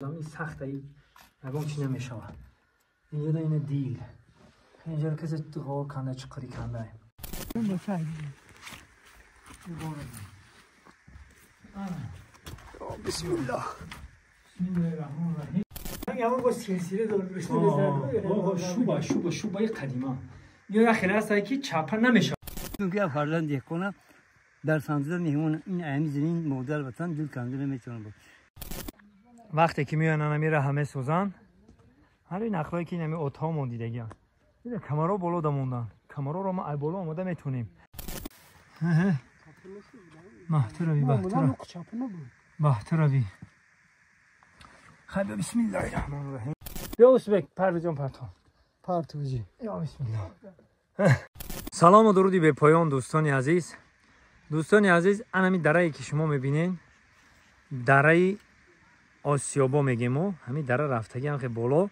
Ин сахта, ягон чи намешавад. Инҷо ина дил. Инҷо касе ғор канда, чуқурӣ канда. Бисмиллоҳ. Бисмиллоҳир-раҳмонир-раҳим. Ҳамон бо силсила дор. Шуба, шуба, шубаи қадима. Ё як хеле ҳаст, ки чапа намешавад. Ки фарзанд деҳқона дар сандуда меҳмон ин ами замин модар ватан дил канда наметавонад буд. Вақте ки меоянд анамира ҳаме созанд, ҳар ин нақлое ки инами отҳо мондидагианд. Ина камаро боло да монданд. Камароро ма ай боло омода метонем. Маҳтурави, баҳтура. Баҳтурави. Хай, бисмиллоҳир-раҳмонир-раҳим. Биё, Усбек, Парвизҷон, партов. Партовҷи. Ё бисмиллоҳ. Салому дуруди бепоён, дӯстони азиз. Дӯстони азиз, анами дарае ки шумо мебинед, дараи Осиёбо мегем мо, ҳамин дара рафтагӣ ҳам хе боло.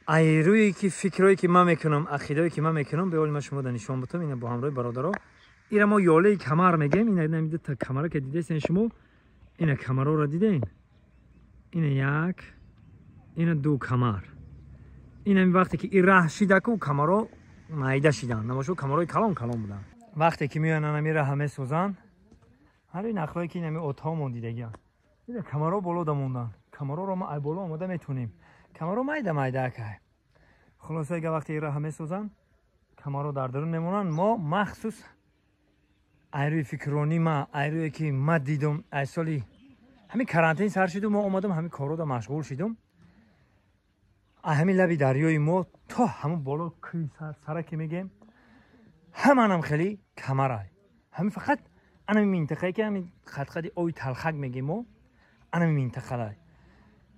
Ай рӯе ки фикрое ки ман мекунам, ақидае ки ман мекунам, беоли ман шумо да нишон бутам, ина бо ҳамроҳи бародаро. Ира мо ёлаи камар мегем, ина ина дута камара ки дидесен шумо, ина камароро диден. Ина як, ина ду камар. Ина ҳамин вақте ки ин раҳ шидаку камаро майда шидан, намошо камарои калон калон буданд. Вақте ки меоянд анами раҳа месозанд, ҳар ин нақлое ки инами отҳо мондидагианд. Ина камаро боло да монданд. Камароро ма ай боло омода метонем. Камаро майда майда акай. Хулоса, га вақте ин раҳа месозанд, камаро дар дарун мемонанд. Мо махсус ай рӯи фикрронӣ ма, ай рӯе ки ма дидум, ай соли ҳамин карантин сар шиду мо омадам ҳамин корро да машғул шидум. Ай ҳамин лаби дарёи мо то ҳамон боло кӯи сара ки мегем, ҳаманам хеле камарай. Ҳамин фақат анами минтақае ки ҳамин хатхати оби талхак мегем мо, анами минтақалай.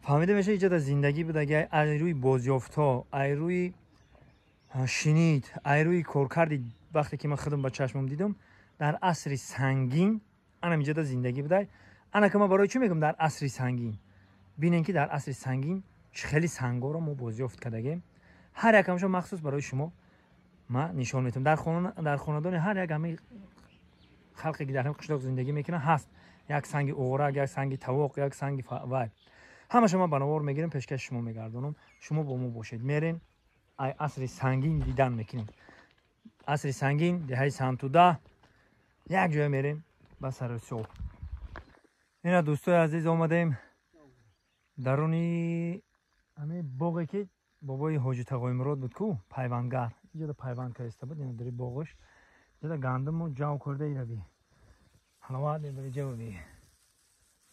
Фаҳмида мешавад, иҷода зиндагӣ будаги ай рӯи бозёфтҳо, ай рӯи шинид, ай рӯи коркарди вақте ки ман худам ба чашмам дидам, дар асри сангин анам иҷода зиндагӣ будай. Ана ки ман барои чӣ мегӯям дар асри сангин? Бинем ки дар асри сангин чӣ хеле сангоро мо бозёфт кардагем. Ҳар якамшо махсус барои шумо ман нишон метавам. Дар хонадони ҳар як ҳамин халқе ки дар ҳамин қишлоқ зиндагӣ мекунанд ҳаст як санги уғрак, як санги тавоқ, як санги вай. Ҳамаша ман ба навор мегирам, пешкаши шумо мегардонам. Шумо бо мо бошед. Мерем ай асри сангин дидан мекунем. Асри сангин, деҳаи Сантуда, як ҷоя мерем ба Саросиёб. Ина дӯстои азиз, омадем даруни ҳамин боғе ки бобои Ҳоҷи Тағоимурод буд ку, пайвандгар. Иҷода пайванд кардиста буд, ина дари боғаш. Иҷода гандуму ҷав курда ираби. Ҳаловат мебари ҷавби.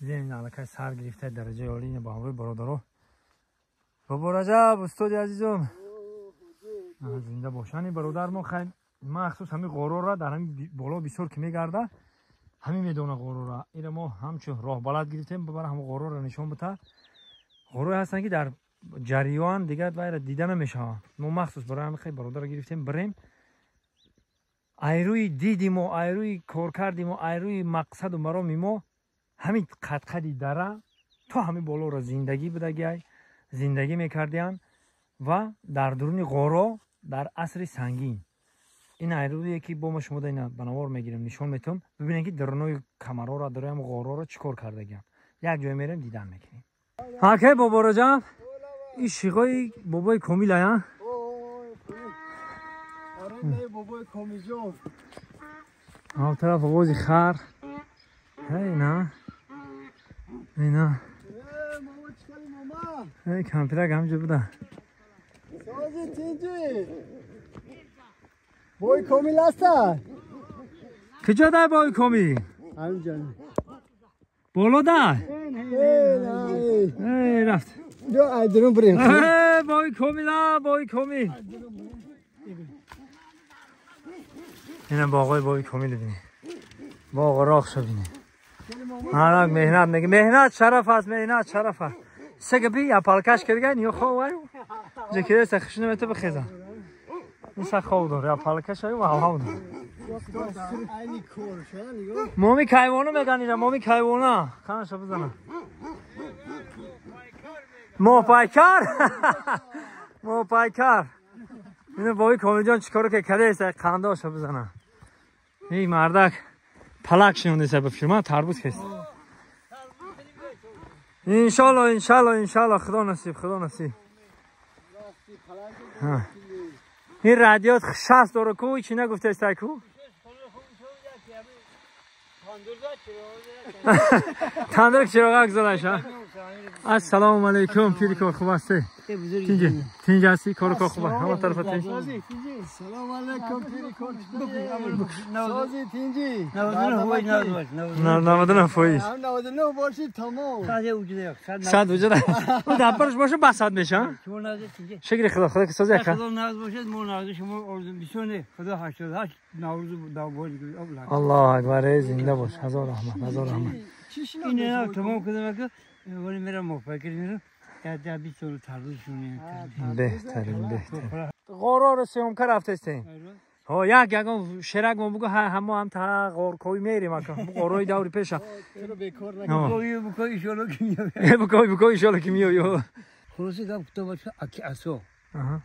Дидем ин аллакай сар гирифта дараҷаи олӣ, ина бо ҳамроҳи бародаро. Бобо Раҷаб, устоди азизум. Зинда бошани бародар мо хай махсус ҳамин ғорора дар ҳамин боло бисёр ки мегарда, ҳамин медона ғорора. Ира мо ҳамчун роҳбалад гирифтем, бибара ҳамон ғорора нишон бита. Ғорое ҳастанд ки дар ҷариён дигар вайра дида намешаванд. Мо махсус барои ҳамин хай бародарро гирифтем, бирем. Ай рӯи диди мо, ай рӯи коркарди мо, ай рӯи мақсаду мароми мо ҳамин қадқади дара то ҳамин болоро зиндагӣ будагиай, зиндагӣ мекардиянд ва дар дуруни ғоро дар асри сангин. Ин ай рӯе ки бо мо шумо да ина ба навор мегирем, нишон метавам. Бибинем ки дарунои камарора, даруи ҳам ғороро чӣ кор кардагианд. Як ҷое мерем, дидан мекунем. Ҳакай Бобораҷаб, ин шиғои бобои Комил ая? Бобои Комилҷон. Ҳам тараф оғози хар. Ҳей, на. Ина. Эй, кампирак ҳамҷо буда. Сози тинҷи. Бобои Комил ҳастан? Куҷо дай бобои Комил? Ҳаминҷо. Боло дай? Эй, рафт. Биё айдирун бирем. Эй, бобои Комил, а, бобои Комил. Ина боғои бобои Комил бинед. Боғ роғшо бинед. Ҳарак меҳнат меги. Меҳнат шараф аст, меҳнат шараф аст. Сега би я палкаш кардган, ё хов аю. Ҷекида хушна мета бихеза. Ин са хов дор, я палкаш аю ва хов дор. Моми кайвону меган ина, моми кайвона. Ханаша бизана. Моҳпайкар. Моҳпайкар. Ина бобои Комилҷон чикоро ки кардааст, қандаша бизана. Ин мардак палак шинондеса ба фирма тарбуз кест. انشالله انشالله انشالله خدا نصیب خدا نصیب. این رادیات 60 داره کو چی نگفته است کو؟ تندرک چراغ زدش. السلام علیکم پیر کار خوب هستی؟ تینج هستی؟ کار کار خوبه همه طرف تینج. سلام علیکم پیر کار سازی تینجی 99 فایز 99 باشی تمام 100 وجود اون دپرش باشه بس 100 میشه. شکر خدا خدا که سازی خدا ناز باشد مو ناز شما آرزو بسونه خدا 88 نوروز داوود. الله اکبر زنده باش هزار رحمت هزار رحمت. اینه تمام کردم که ولی میرم مفکر میرم یا 20 سال تردشونه. بهترین بهترین قرار سیوم که رفتستیم ها یک یگان شرک ما بگو هم هم تا غارکوی میریم اکا قرای دوری پیشا چرا بیکار نکنی بکوی ان شاء الله که میای بکوی ان شاء الله که میای. خلاصه گفت تو بچه اکی اسو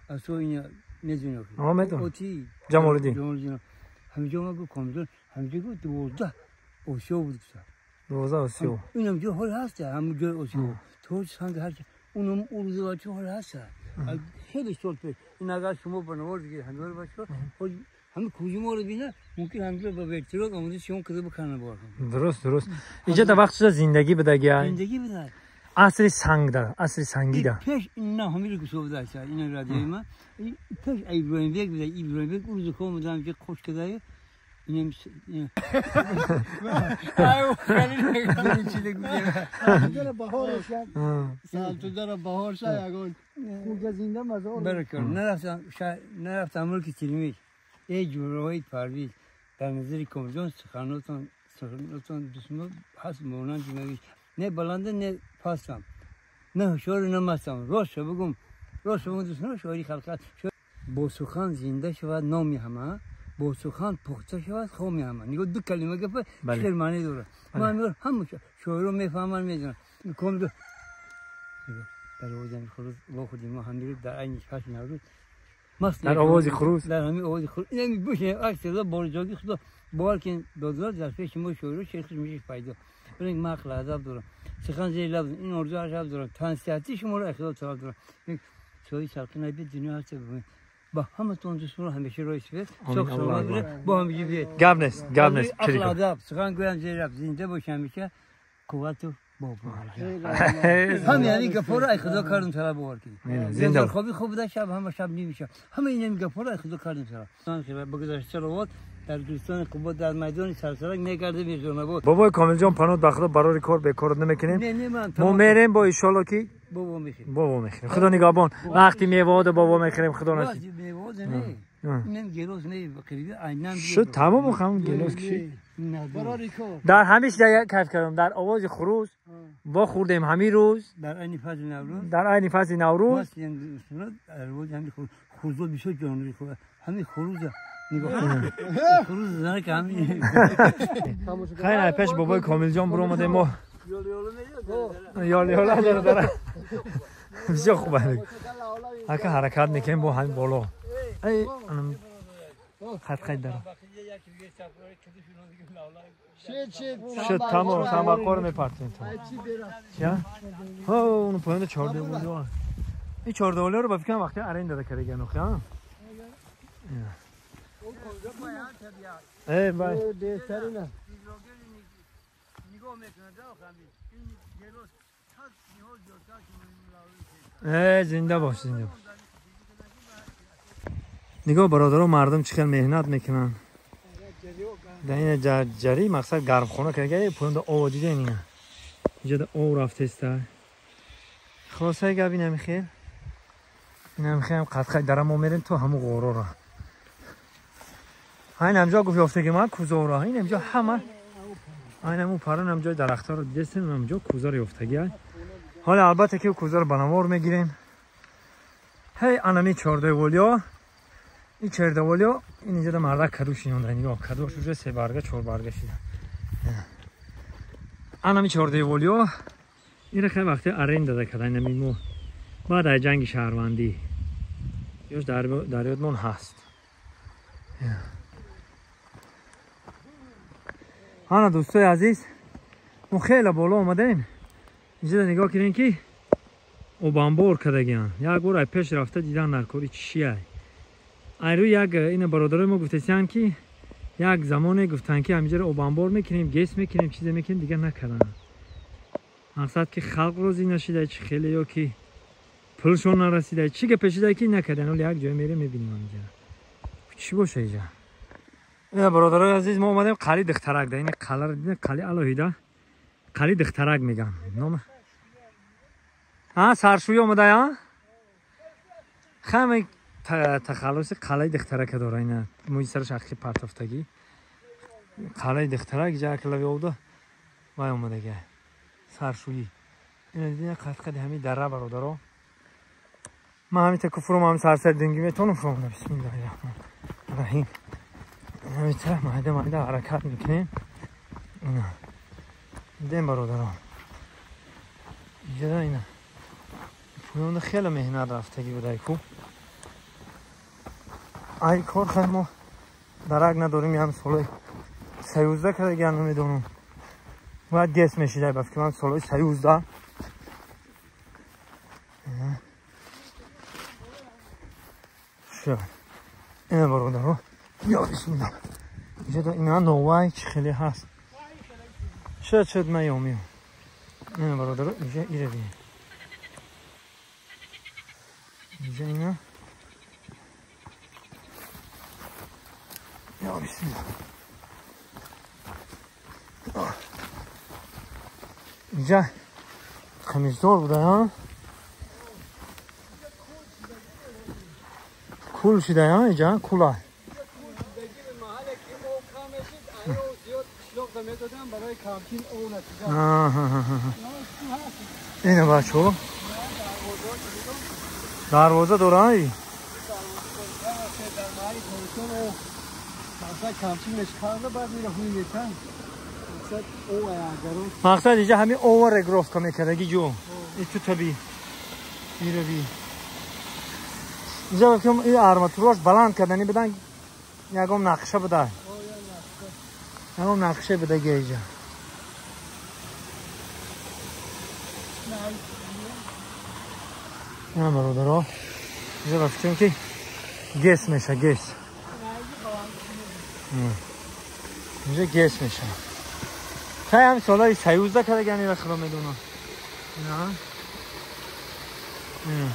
اسو اینا میزنه ها میدونم جمال‌الدین همینجا ما گفت کامجان همینجا گفت 12 اوسیو بود 12 اوسیو اینم جو حال هست همونجا اوسیو تو سنگ هر اونم اون بچه حال هست خیلی سال پیش این اگر شما بنوار دیگه همین بچه همه کوزی ما رو بینه ممکن همینجا با ورتراک آموزش شما کده بکنه بار. درست درست اینجا تا وقت زندگی بده گیا زندگی بده عصر سنگ ده عصر سنگی ده پیش اینا همین رو گفت داشت اینا رادیوی ما پیش ابراهیم بیگ بوده ابراهیم بیگ اون روز کوم بودم که خوش کده اینم ایو خیلی چیزی دیگه بهار شد سال تو در بهار شد یگان خوب زنده مزار برکر نرفتم ملک تلمیش ای جورهای پرویز در نظر کامجان سخناتان دسمو هست مونان جنویش نه بلنده نه پاسم نه هوشیار نه مستم راست بگم راست بگم دوستان شاعری خلقت با سخن زنده شود نامی همه با سخن پخته شود خامی همه. نگاه دو کلمه گفت خیلی معنی داره. من میگم همه شاعران میفهمن میدونن کام دو در آواز خروس وا خودیم ما هم در عین فصل نوروز در آواز خروس در همین آواز خروس اینم بشه عکس خدا بارجاگی خدا باور کن دادار در پیش ما شاعران شیخش میشه پیدا. ببین من عقل ادب دارم سخن زیر لب این آرزو عجب دارم تنصیحاتی شما رو اخلاق طلب دارم. سوی سرقی نبید دنیا هست با همه تون دوستون همیشه رئیس بیت سوق سلامت بره با هم بیت گپ نیست گپ نیست عقل ادب سخن گویم زیر لب زنده باشه همیشه قوت و بابا هم یعنی گفور ای خدا کردم طلب باور کنی زنده خوابی خوب ده شب همه شب نمیشه همه اینم گفور ای خدا کردم طلب بگذشت صلوات در گلستان قباد در میدان سرسرک میگرده میرزا بود. بابای کامل جان پناه به خدا برای کار به کار نمیکنیم. ما میریم با ان شاء الله که بابا میخریم بابا میخریم خدا نگهبان. وقتی میوه بابا میخریم خدا نصیب. میوه نه اینم گلاس نه قریبی عیناً شد تمام خم گلاس کشید. در همیشه کیف کردم در آواز خروس با خوردیم همین روز در عین فصل نوروز در عین فصل نوروز در روز همین خروس بسیار جانوری خوبه همین خروس نگاه خروس زنه که همین خیلی پیش بابای کامل جان برو اومدیم ما یال یال داره داره بسیار خوبه اگه حرکت میکنیم با همین بالا ای خط خط داره شد تمام تمام میپرتیم چیا ها اون پایین 14 بود این 14 رو با فکر وقتی ارین داده کرده گنو خیام ای بای بهترینه ای زنده باش زنده باش. نگاه برادران مردم چقدر مهنت میکنن در این جری مقصد گرمخونه که پایین آب دیده اینه اینجا آب رفته است. خلاصه گپ اینم خیر اینم خیر قد قد درم ما میریم تو همون غورا را این همجا گفت یافته که من کوزا را این همجا همه این همون پران همجا درخت‌ها رو دیدیم همجا کوزا رو یافتگی. حالا البته که کوزا رو بنوار میگیریم. هی انمی 14 ولیا این 14 ولیا این اینجا مردک کدو شینونده نگاه کدوش اونجا 3 برگه 4 برگه شده. انمی 14 ولیا این خیلی وقتی ارین داده کردن اینمی مو بعد از جنگ شهروندی یوش در یادمون هست. هانا دوستای عزیز ما خیلی بالا آمدیم. Инҷа нигоҳ кунед ки обанбор кардагиан. Як бор ай пеш рафта дидан дар кори чия. Айру як ина бародарои мо гуфтесиан ки як замоне гуфтан ки ҳаминҷаро обанбор мекунем, ГЭС мекунем, чизе мекунем, дигар накарданд. Мақсад ки халқ розӣ нашида, чи хеле ё ки пулшон нарасида, чӣ гапе шида ки накардан. Ҳоло як ҷой мерем мебинем ҳаминҷа. Чӣ боша инҷа? Ина бародарои азиз, мо омадем қали духтарак да. Ин қаларо дидем, қали алоҳида. Қали духтарак мегам. Ном ҳа саршӯӣ омада я? Хаме тахаллуси қалаи духтарака дора. Ина мӯи сараш ақи партофтагӣ. Қалаи духтарак иҷа аклави овда вай омадага. Саршӯӣ. Ина дидем қад-қади ҳами дара бародаро. Ман ҳамита куфрум ҳам сарсар динги метонам фуром. Бисмиллаҳи раҳмони раҳим. Ҳамита майда майда ҳаракат мекунем. Ина дидем бародарон. Иҷа ина пӯёнда хеле меҳнат рафтагӣ будай ку. Ай кор хай мо дарак надорем, ям солои 13 кардагиам намедонам. Бояд ГЭС мешидай ба фикр ман солои 13. Шо. Ина бародаро. Я бисмилла. Инҷа ина новай чӣ хеле ҳаст. Шуд шуд ман ёмиям. Ина бародаро инҷа ира бинед. Инҷа ина. Я бисмилла. Инҷа қамиздор буда, ҳа? Кул шида, ҳа? Инҷа кула. Ина бачо. Дарвоза дора ай? Мақсад инҷа ҳамин ова регровка мекардаги ҷо. И ту таби. Ираби. Инҷа фикрам ин арматурош баланд кардани будан, ягон нақша буда. Ягон нақша будаги инҷа. Ина бародаро. Инҷа ба фикрам ки ГЭС меша, ГЭС. Инҷа ГЭС меша. Хай ҳам солаи 13 кардагани ра худо медонам. Ина. Ина.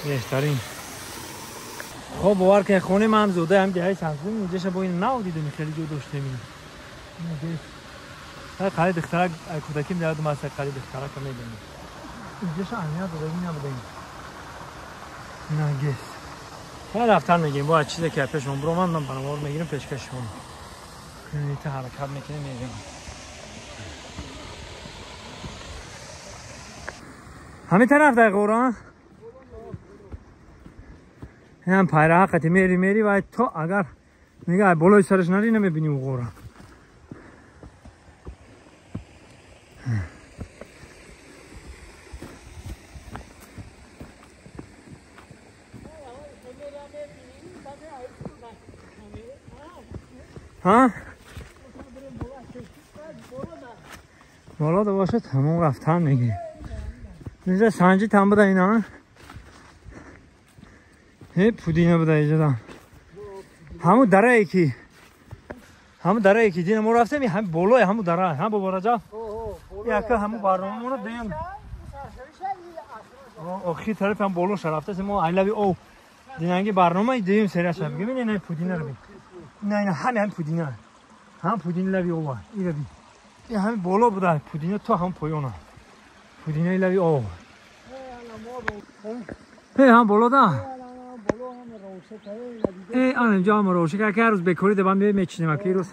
Беҳтарин. Хоб бовар кунед, хонаи ман ҳам зодаи ҳам деҳаи Самсун, инҷаша бо ин нав дидем, хеле ҷо доштем ин. Ина ГЭС. Хай қали духтарак, ай кӯдаким дар ёдам аст, қали духтарака медонем. Инҷаша аҳамият додагӣ набуда ин. Ина ГЭС. Хай рафтан мегирем, бояд чизе ки пешмон биромад, ман банавор мегирем пешкаши шумо. Та ҳаракат мекунем мерем. Ҳамин тараф дар ғора? Инам пайраҳа қати мери мери ва то агар мега ай болои сараш нари намебинӣ ӯ ғора. ҳа? Бола да бошад, ҳамон рафтан мегирем. Инҷа санҷи там буда ина. Ҳе пудина буда инҷа. Ҳамун дарае ки дина мо рафтем, ҳам болои ҳамун дара, ҳам бобо Раҷаб. Яка ҳамун барномаро дем. Охир тараф ҳам боло рафтаст, мо айлави ов. Динанги барномаи дуюм серияша. Бибин ина пудинаро бин. Ина ина ҳами ҳам пудина. Ҳам пудин лави ова. Ира бин. Ин ҳами боло буда пудина то ҳам поёна. Пудинаи лави ов. Ҳе ҳам боло да. Э ан инҷо ҳам ровша ки ҳар рӯз бекорӣ дебан мечинем, аки рӯз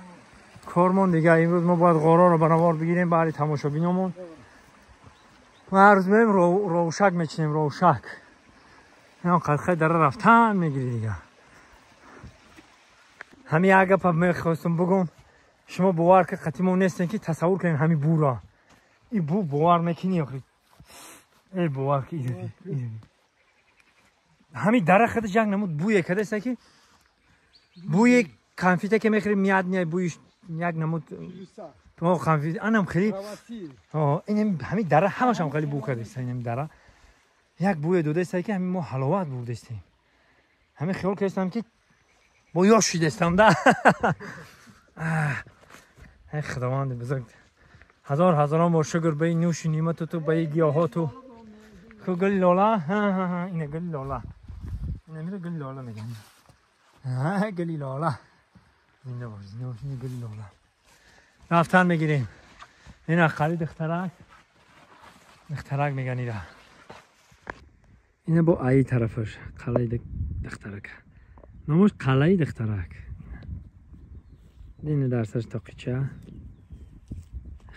кормон дига. Имрӯз мо бояд ғороро ба навор бигирем баъди тамошобиномон. Мо ҳар рӯз меоем ровшак мечинем, ровшак. Ин қадқади дара рафтан мегири дига. Ҳамин як гапа мехостум бугум. Шумо бовар ки қатъи мо нестем ки тасаввур кунед ҳамин бура. Ин бу бовар мекунӣ охи. Эй бовар ки иди. Ҳамин дара худаш як намуд бӯе кардааст ки бӯи конфета ки мехӯрӣ миад не бӯи як намуд анам хеле ин ҳамин дара ҳамашам хеле бӯ кардааст. Ин дара як бӯе додааст ки ҳамин мо ҳаловат бурдаистем. Ҳамин хиёл кардам ки бо ёш шидаистам да. Эй Худованди бузург, ҳазор ҳазорон бор шукр ба ин нӯши неъмату ту, ба ин гиёҳоту. Хуб гули лола, ина гули лола, ина мира гули лола мегӯям. Гули лола, зинда бош, зинда бош, ина гули лола. Рафтан мегирем. Ина қали духтарак, духтарак меган ира. Ина бо ай тарафаш қалаи духтарак. Номаш қалаи духтарак. Ина дарсаш тоқича.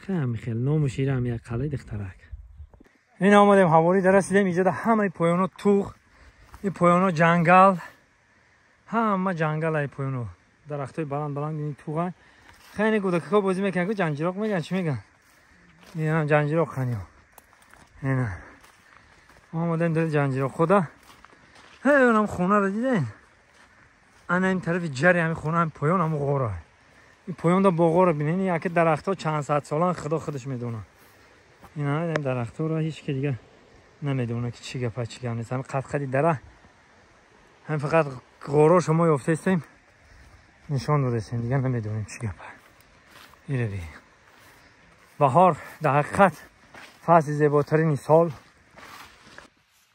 Хеле хеле номаш ира ҳам як қалаи духтарак. Ин омадем ҳавори дар расидем. Инҷо ҳамаи поёно туғ, ин поёно ҷангал, ҳама ҷангал ай поёно. Дарахтои баланд баланд ин туға. Хеле кӯдакҳо бозӣ мекунанд, ку ҷанҷироқ мегӯянд, чӣ мегӯянд? Ин ҳам ҷанҷироқ ханиё. Ина. Омадем дар ҷанҷироқ худа. Ҳей, онам хонаро диден? Ана ин тарафи ҷари ҳамин хона, ҳамин поён ҳамун ғора. Ин поёнда боғоро бинед, ин яке дарахтҳо чанд сад солан худо худаш медонад. Ин ҳама дарахтҳоро ҳеч ки дига намедонад ки чӣ гапа, чӣ гап нест. Ҳамин қад-қади дара, ҳамин фақат ғоро шумо ёфтаистем, нишон додаистем, дига намедонем чӣ гапа. Ира би. Баҳор дар ҳақиқат фасли зеботарини сол.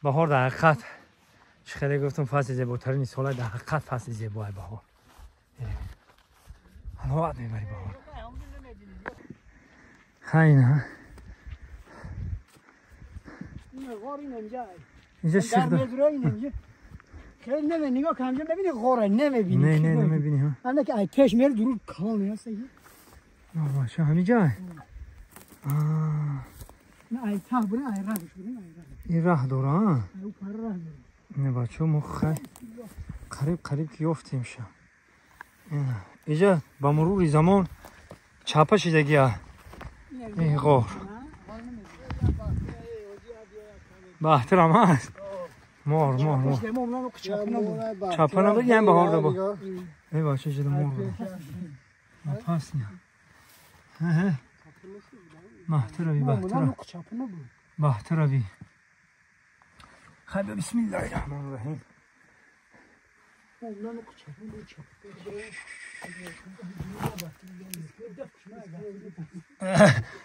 Баҳор дар ҳақиқат чӣ хеле гуфтам, фасли зеботарини сол, дар ҳақиқат фасли зебои баҳор. Ҳаловат мебари баҳор. Хайна. اینجا شیخ داره. خیلی نمی نگاه کن، اینجا می‌بینی غاره نمی‌بینی. نه نه نمی‌بینی ها. انا که پیش میره درود کامل هست. آه همینجا. نه ای ته بره ای راه بره ای راه. این راه داره ها. او پر راه داره. نه بچه‌ها ما قریب قریب که یافتیم شو. اینجا با مرور زمان چپه شدگیه این غار. بهتر هم هست. مار مار مار. چپه نبود یه هم بهار ده با. ای بچه چه مار بود. پس نیا. بهتر بی بهتر. بهتر بی. خب بسم الله الرحمن الرحیم.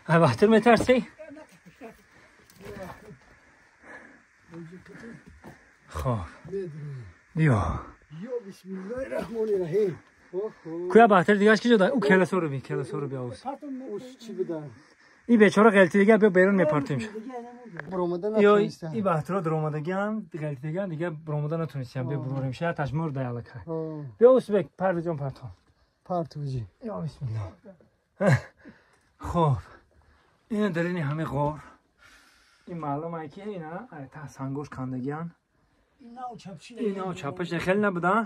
بهتر میترسی؟ خب بیا بسم الله الرحمن الرحیم. کویا بهتر دیگه کی جدا او کلاسو رو بی کلاسو رو بیا اوس این بیچاره غلطی دیگه بیا بیرون میپرتیم. این بهتر در اومدگی هم غلطی دیگه دیگه برآمده نتونستیم بیا بروریم شاید تشمر دیالک بیا اوس بک پرویز جان پرتو پرتوجی یا بسم الله. خب این در این همه غار این معلومه که اینا تا سنگوش کندگیان اینا چپش خیلی نبوده.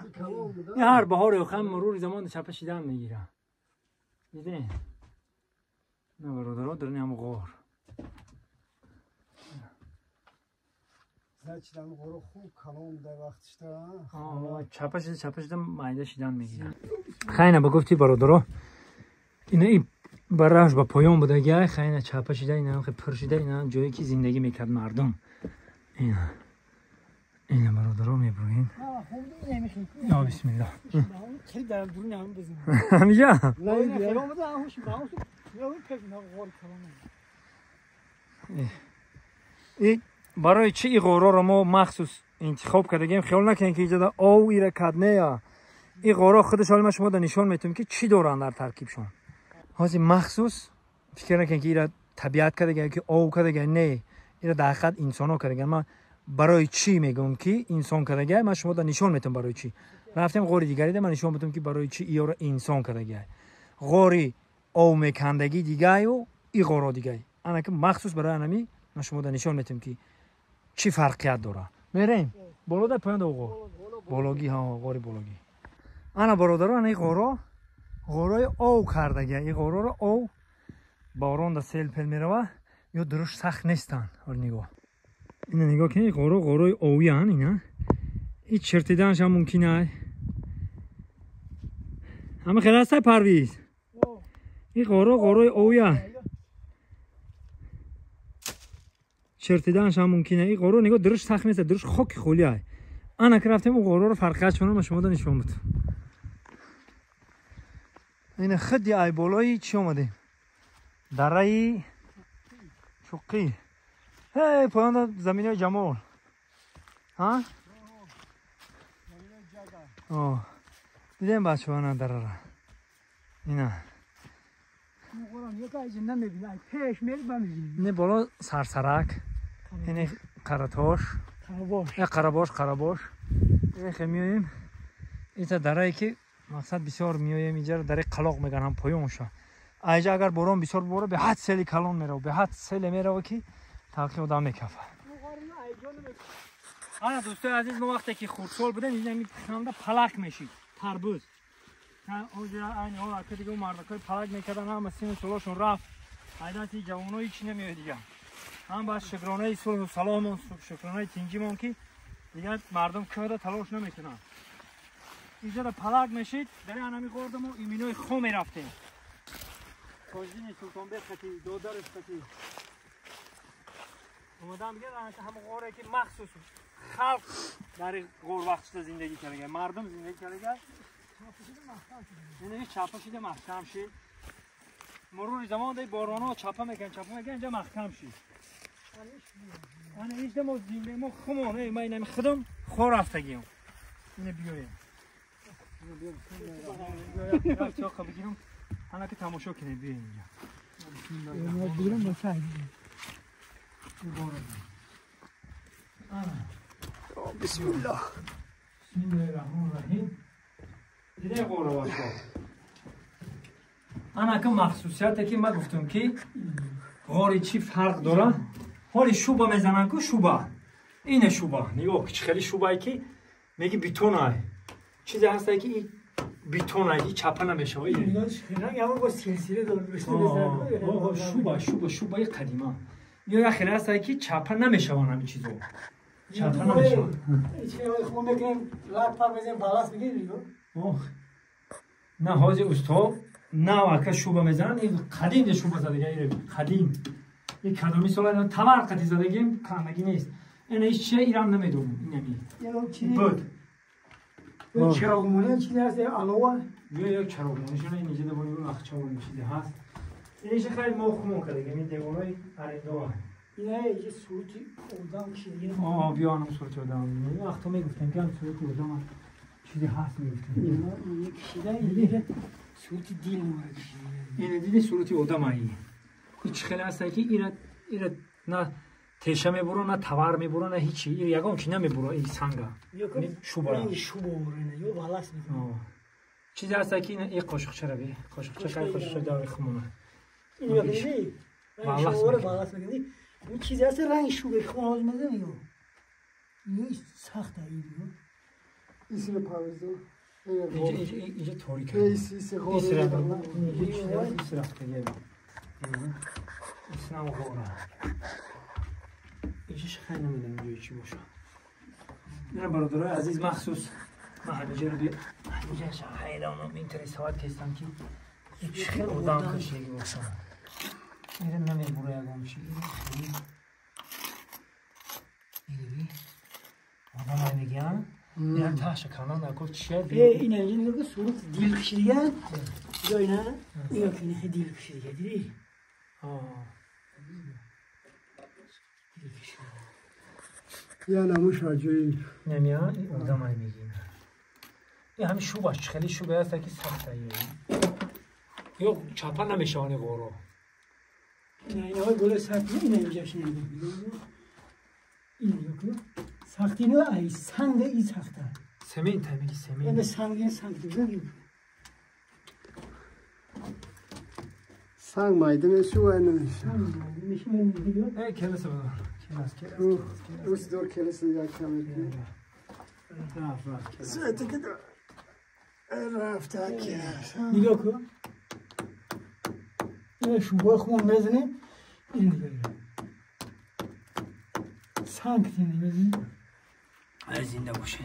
این هر بهار یا خم مرور زمان چپش دیدن میگیره. دیدین؟ نه برادرها در این هم غار. زچدم غار خوب کلام در وقتش ده. چپش چپش دم مایده شدن میگیره. خیلی با گفتی برادرها اینا این براش با پایان بوده گه خیلی چپه شده اینا خیلی پر شده اینا جایی که زندگی میکرد مردم. اینا اینا برادرها میبروین. یا بسم الله. خیلی در درون هم بزنیم. همینجا. این برای چی این غارا رو ما مخصوص انتخاب کردیم؟ خیال نکنین که اینجا آو ایره کد نه. این غارا خودش حالا ما شما در نشان میتونیم که چی دارن در ترکیبشون. حاضر مخصوص فکر نکنین که ایره طبیعت کرده که آو کرده، نه ایره در حقیقت انسان ها کرده. من برای چی میگم که انسان کرده؟ من شما در نشان میتونم برای چی. رفتیم غار دیگری ده من نشان میتونم که برای چی ایره انسان کرده. غاری آو میکندگی دیگه و ای غارا دیگه. انا که مخصوص برای انمی من شما در نشان میتونم که چی فرقیت داره. میریم بالا در پایین غار بالوگی ها غار بالوگی. انا برادران این غارا غارای آو کردگی. این غارا رو آو باران در سیل پل میروه یا درش سخت نیستن. حالا نگاه اینا نگاه کنید غارا غارای آوی هن. اینا این چرتیدنش هم ممکنه. همه خیلی هسته پرویز این غارا غارای آویه. چرتیدنش هم ممکنه. این غارا نگاه درش سخت نیست، درش خاک خالیه. انا که رفتیم اون غارا رو فرقیت شونه ما شما نشون بود. این خدی ای بالایی چی اومدیم؟ دره چوقی. هی پایان زمینه جمال. ها؟ آه. دیدیم بچه‌ها نه دره را. اینا. نه بالا سرسرک. این قراتاش. قراباش قراباش. این خیلی میایم. این دره که مقصد بسیار میایم اینجا دره قلاق میگن هم پایون شه. اینجا اگر باران بسیار باره به حد سیل کلان میره، به حد سیل میره که تلخی آدم میکفه. آره دوستای عزیز، ما وقتی که خردسال بودیم اینجا میخنده پلک میشید تربوز. اونجا این حال که دیگه مردکای پلک میکردن، هم سین سالشون رفت. ایداتی جوانای هیچ نمیاد دیگه. هم با شکرانه صلح و سلام و شکرانه تینجیمون که دیگه مردم که تلاش نمیکنن. اینجا پلک میشید در همین خوردم و ایمینای خو میرفتیم. تاجدین سلطان بیگ خطی دادرش خطی اومدم میگه همون غاره که مخصوص خلق در غور وقت زندگی کرده، مردم زندگی کرده. اینه چپه شده محکم شد. مرور زمان دی بارانا چپه میکن چپه میکن اینجا محکم شد. انا ایش دم زنده ما خمانه ما اینم خودم خور رفتگیم. اینه بیایم. اینو بیایم. چاقه بگیرم. حالا که تماشا کنید بیاین اینجا. اینو بگیرم بسای. بسم الله. بسم الله الرحمن الرحیم. دیده قوره باشه. انا که مخصوصیته که من گفتم که غاری چی فرق داره؟ حالی شوبه میزنن که شوبه. اینه شوبه. نگاه که خیلی شوبه که میگی بیتونه. چیزی هست که این بیتونه، این چپه نمیشه. رنگ همون با سلسله داره بشه. آه شوبه شوبه شوبه قدیمه. یا خیلی هست که چپه نمیشه همین چیزو. چپه نمیشه. چه خو میکنیم لاک پاک میزنیم بالاس میگیریم. اوه نه حاجی استا نه واکه شوبه میزنن. این قدیم شوبه زدگی، این قدیم. این کدومی سال تمر قدی زدگیم کامگی نیست. این هیچ چیه ایران نمیدونم. اینمی. بود. چراغمونه چیزی هست علاوه. یا چراغمونه شونه اینجا دبونی اون اخچاون چیزی هست. اینش خیلی ما خمون کرده. این دیوارای ارندوه. اینه یه صورت آدم کشیده. آه بیانم صورت آدم. این وقتا میگفتم که هم صورت آدم چیزی هست میگفتم. اینه کشیده اینه صورت دیل مورد کشیده. اینه دیدی صورت آدم ای. هیچ خیلی هست که اینا نه تیشه میبره نه تور میبره نه هیچی. این یگان چی نمیبره این سنگا. شوبره. این شوبره نه یو بالاس میکنه. چیزی هست که این قاشقچه رو بی قاشقچه قاشقچه داره خمونه. اینو ببینی. شوبره بالاس میکنه. این چیزی هست رنگ شوبه خون میزنه یو. این سخته این. ایسیل پاوزو. اینجا تاریکه. ایسی غاره. اینجا چیزی هست رفته. اسلام غاره. اینجا خیلی نمیدونم اینجا چی باشه. نه برادرای عزیز مخصوص من همینجا رو بیا. همینجا حیرانم اینترسات کردم که چه خیلی آدم کشیدگی باشه. اینم نمیبره یگام چی. این آدم میگن اینم تاش کانال نگفت چیه؟ این اینجا نگاه صورت دیل کشیده. یا اینا یا که نه دیل کشیده دیدی؟ آه. یا نموش راجعی. نمیاد این آدم های میگیم. این همین شوبش خیلی شوبه هست که سخته. یا چپه نمیشه آن غورو. نه اینا های گل سخت نه اینجا شنیده. این نگاه سختی نه ای سنگ ای سخته. سمنت میگی سمنت. نه سنگ سنگ دیگه. سنگ مایده میشه و نمیشه. میشه دیگه. ای کلاسه بدار. کلاس کلاس. اوس دور کلاس یا کم. رفت رفت. ساعت که رفت که. نگاه کن. این شوبه خون میزنه. این دیگه. سنگ دیگه میزنه. زنده باشه.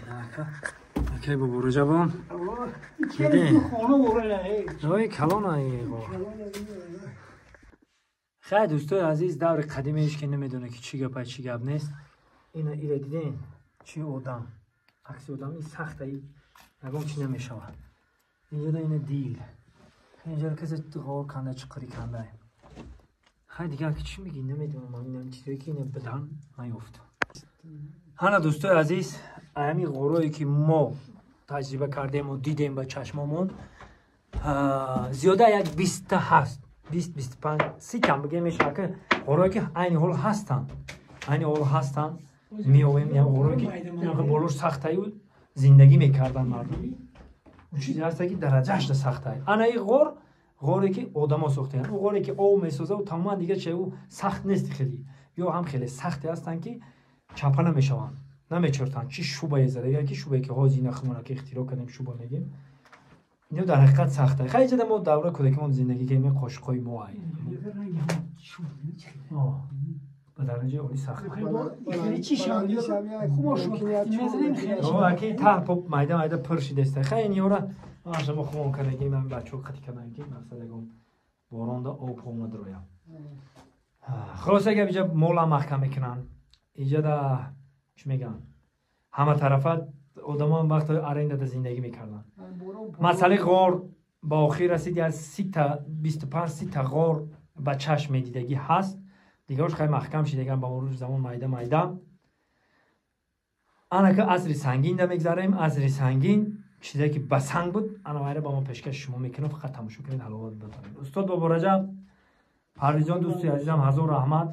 Акай Бобораҷабон. Ой, калон ай ғор. Хай, дӯстои азиз, даври қадимаиш ки намедона ки чӣ гапа, чӣ гап нест. Ина ира диден, чӣ одам. Акси одам ин сахта, ягон чӣ намешавад. Инҷода ина дил. Инҷода касе ғор канда, чиқири канда. Хай, дигар ки чӣ мегӣ, намедонам, ин чизое ки ина бидан наёфт. Ҳана, дӯстои азиз, ҳамин ғорое ки мо таҷриба кардему дидем ба чашмомон, зиёда як 20-та ҳаст, 20, 25, 30 кам бигем мешавад, ки ғорое ки айни ҳол ҳастанд, айни ҳол ҳастанд, меовем. Як ғорое ки болош сахтаю зиндагӣ мекарданд мардум, он чизе ҳаста ки дараҷаашда сахтай. Ана и ғор, ғоре ки одамо сохтаянд, ӯ ғоре ки об месоза, ӯ тамоман дига че, ӯ сахт нест хеле, ё ҳам хеле сахте ҳастанд ки чапа намешаванд, намечортанд. Чӣ шубае задага, ки шубае ки ҳозир нахмона ки ихтироъ кардем, шуба мегем, ино дар ҳақиқат сахта. Хай, ҷада мо давра кӯдакимон зиндагӣ кардем, қошиқҳои мо ай ба дараҷаи олӣ сахт. Аки таҳ поп майда майда пур шидаста. Хай, ин ёра мо хумон кардагим, ҳамин бачаҳо қати кардам ки мақсад ягон боронда об омадроям. Хулоса гап, иҷа мола маҳкам мекунанд, иҷада чӣ мегӯянд, ҳама тарафа одамон вақт арендада зиндагӣ мекарданд. Масъалаи ғор ба охир расид, аз 30-та, 25, 30-та ғор ба чашм медидагӣ ҳаст, дигарош хай маҳкам шидаган ба мурури замон майда майда. Анака асри сангин да мегзарем. Асри сангин чизе ки ба санг буд, ана вайра ба мо пешкаши шумо мекунам, фақат тамошо кунед, ҳаловат бибаред. Устод Бобораҷаб, Парвизҷон, дӯсти азизам, ҳазор раҳмат.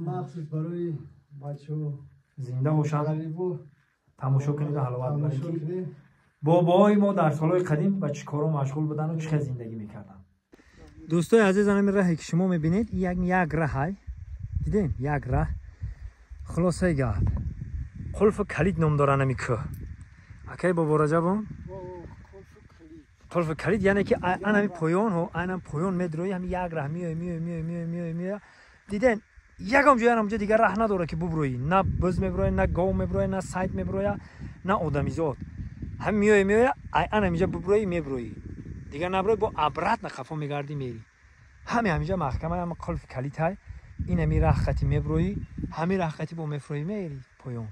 Махсус барои бачаҳо. Зинда бошанд, тамошо кунед, ҳаловат бибаред ки бобоҳои мо дар солҳои қадим ба чӣ коро машғул будану чӣ хел зиндагӣ мекарданд. Дӯстои азиз, ҳамин раҳе ки шумо мебинед, як раҳай, дидем, як раҳ. Хулосаи гап, Қулфу Калид ном доранд ҳами кӯҳ, акай Бобораҷабон. Қулфу Калид, яъне ки анами поён, айнан поён медрои, ҳами як раҳ меои, меои, меои, меои, меои, меои, диден, ягон ҷоя ҳамҷо дигар раҳ надора ки буброӣ, на буз меброя, на гов меброя, на сайд меброя, на одамизод. Ҳам меои, меоя, ай ана ҳамиҷа буброӣ, меброӣ, дигар наброи, бо обратно қафо мегардӣ, мери. Ҳами ҳамиҷа маҳкама, ҳама қулфи калитай. Ин ҳами раҳ хати меброӣ, ҳами раҳ хати бо мефроӣ, мери поён,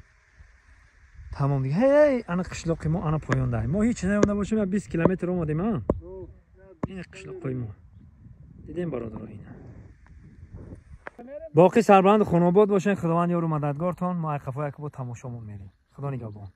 тамом дига. Ҳей, ана қишлоқи мо, ана поён дай. Мо ҳеч наёмда бошем, 20 километр омадем. А ин қишлоқҳои мо, дидем, бародаро, ина. Боқӣ сарбаланду хонобод бошен, Худованд ёру мададгортон. Мо ай қафо як бо тамошомон мерем. Худо нигаҳбон.